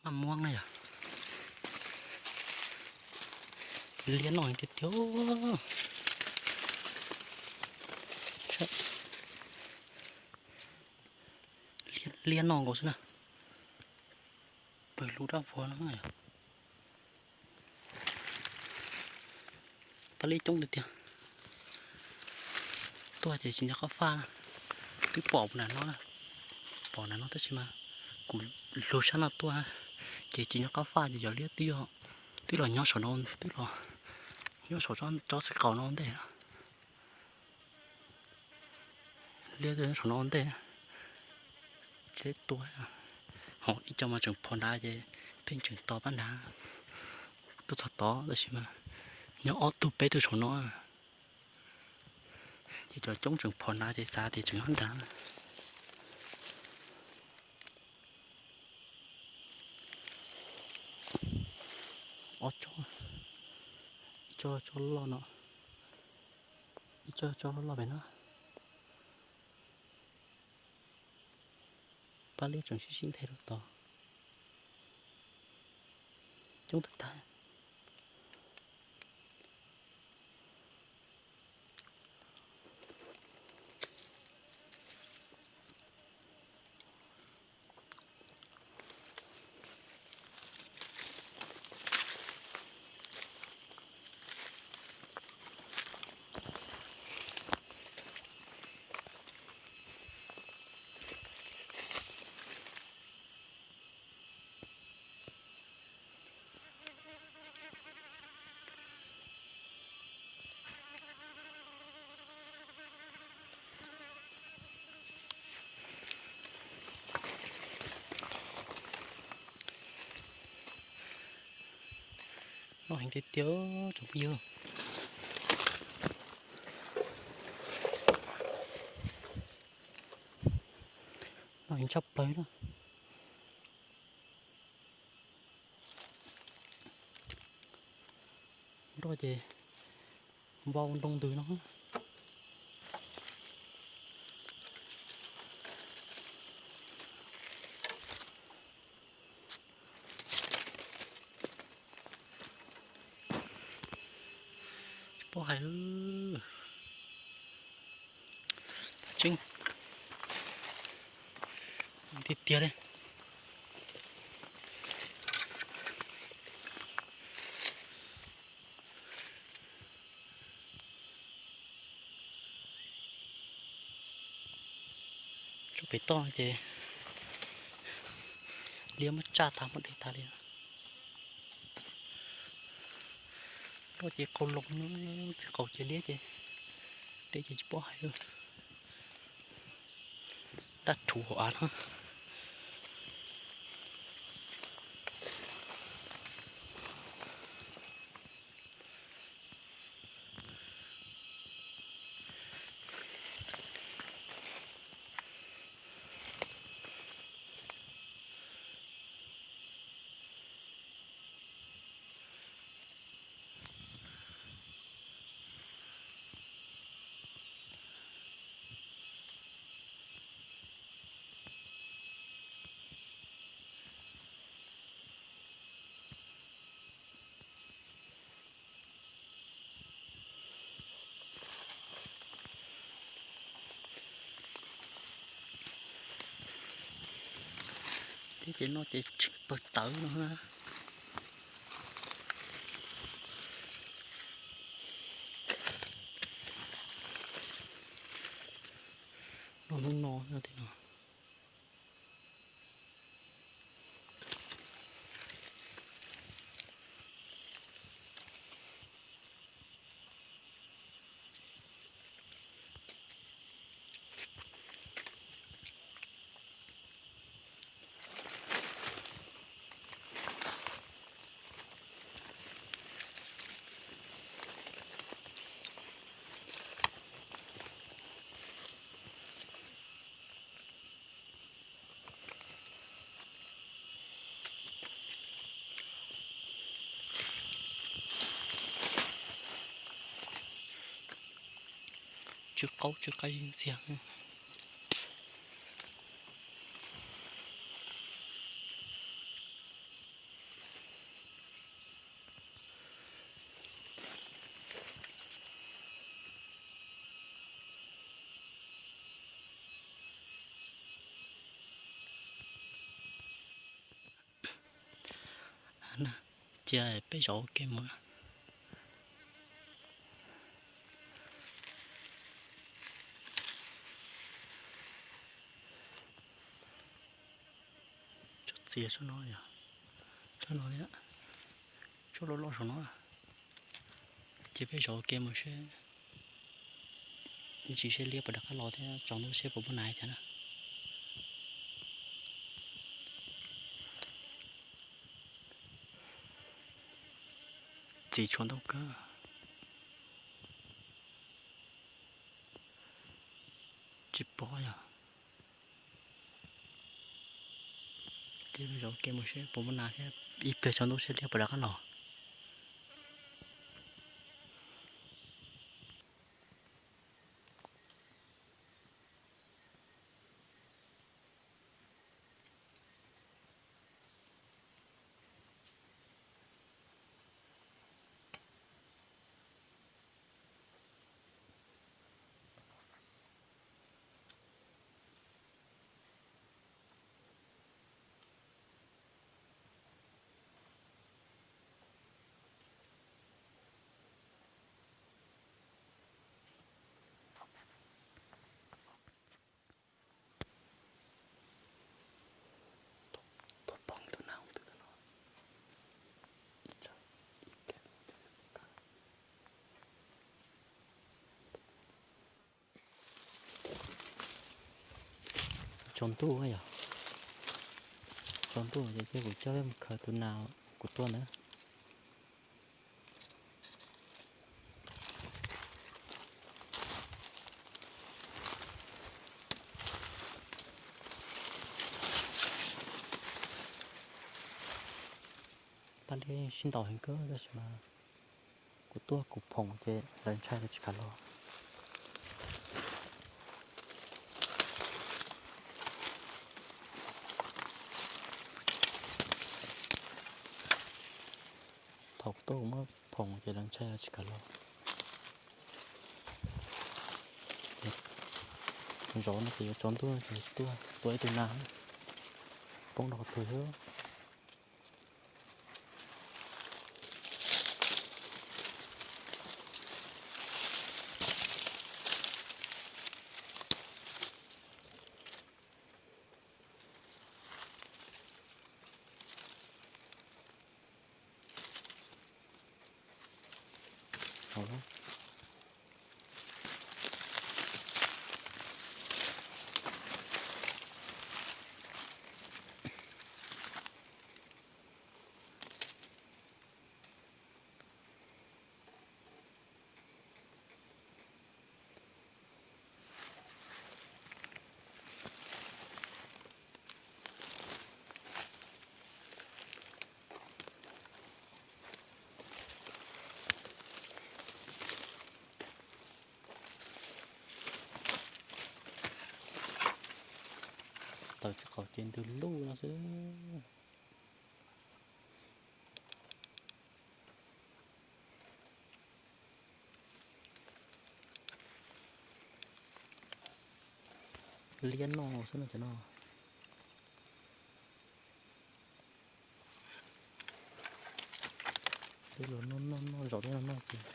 Maj muab na yog. Liab noj tiag tiag. Liab noj nkaus xwb na. Pw lub dab vuag no yog. Pab liab coob tiag tiag. Tuaj ces tsis nco qab faj na. Twb pom na no, pom na no tab sis mas kuv lug sab no tuaj ces tsis nco qab faj ces cov liab twb los nyob saum no, twb los nyob saum tsob xwb qaus no ntej. Liab twb nyob saum no ntej. Tsheb tua, ho ib co mas tseem phom nrad ces pheej tseem tos pab nrad tuaj txog tod tab sis mas nyob ob tug peb tug saum no. Ces cov coob tseem phom nrad ces xav tias tseem nyob nrad. Ob tsob, ib tsob tsob loj no, ib tsob tsob loj pem no. Pab liab tseem sib sib nthe rau tod. Coob tag tag. Noj heev tiag tiag tsoom phooj ywg. Noj heev tshaj plaws na. Nroj ces vau nroo ntws no. Tsis paub hais. Tseeb tiag tiag li. Tsob pem toj ces liab muab tsaj tag muab de tag li. Nroj ces qaug loo, txiv qaug ces liab ces de ces tsis paub hais li. Dab rhuv hauv av no. Thiab ces no ces tseem pawg tawv no na. No hnub no tej no. Tsw qaub tsw qaib ntxiag. Cia peb zov ua ke mus. Tsob txias tsob no yog, tsob no thiab, tsob loj loj saum no. Cia peb zov ua ke mus seb, ntsis seb liab puas rov qab los thiab tsaus ntuj seb puas muaj nas cas na. Txias tshuav ntau kawg. Tsis pom yog. Cia zov ke mus seb puas muaj nas thiab, ib pliag tsaus ntuj seb liab puas rov qab los. Tsaus ntuj yog, tsaus ntuj ces kuv coj peb mus khaws tus nas kuv tua ntawd. Paj liab sib ntaus heev kawg tab sis mas kuv tuaj kuv phoom ces lawv ntshai lawv tsis kam los. Thaum kuv tuaj kuv muab phoom ces lawv ntshai lawv tsis kam los. Zov no ces yuav tsaus ntuj ces tuaj tua ib tug nas poob rau qhov twg xwb. Tawm tsis qaum ces ntws lug no xwb. Liab noj xwb no cov no. Peb los noj noj noj zov thiab noj noj ces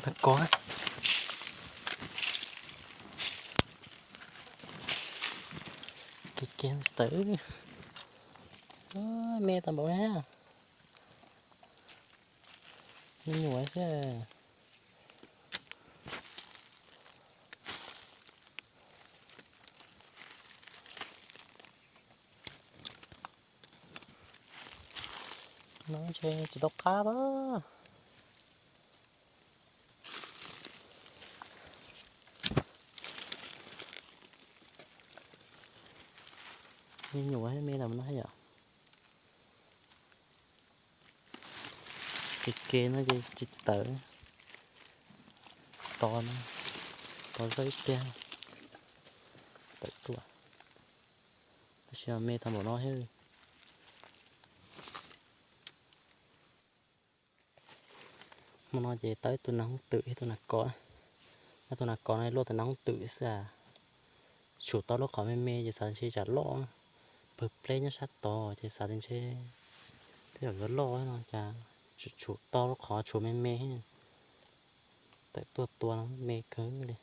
Kov, kov. Kev kev tawm, me tau npaum na. Me nyuam xwb. No ntshe tsis tau qab a. Me nyuam me ntawm no yom. Kev kev no ces tsis tawm. Tos no, tos zoj ib pliag tawm tuaj. Tab sis me tau npaum no thiab. Hmo no ces tau ib tug nas hooj twm thiab tus nas kos. Tus nas kos no luaj tus nas hooj twm xwb as. Tshum tau lub qhov me me ces xav ntshe tsam loj, pawg pleb nyob sab tod ces xav tias ntshe tej zaum yuav loj no cas tshum tau lub qhov tshuav me me, tawm tuaj tua no me kawg li.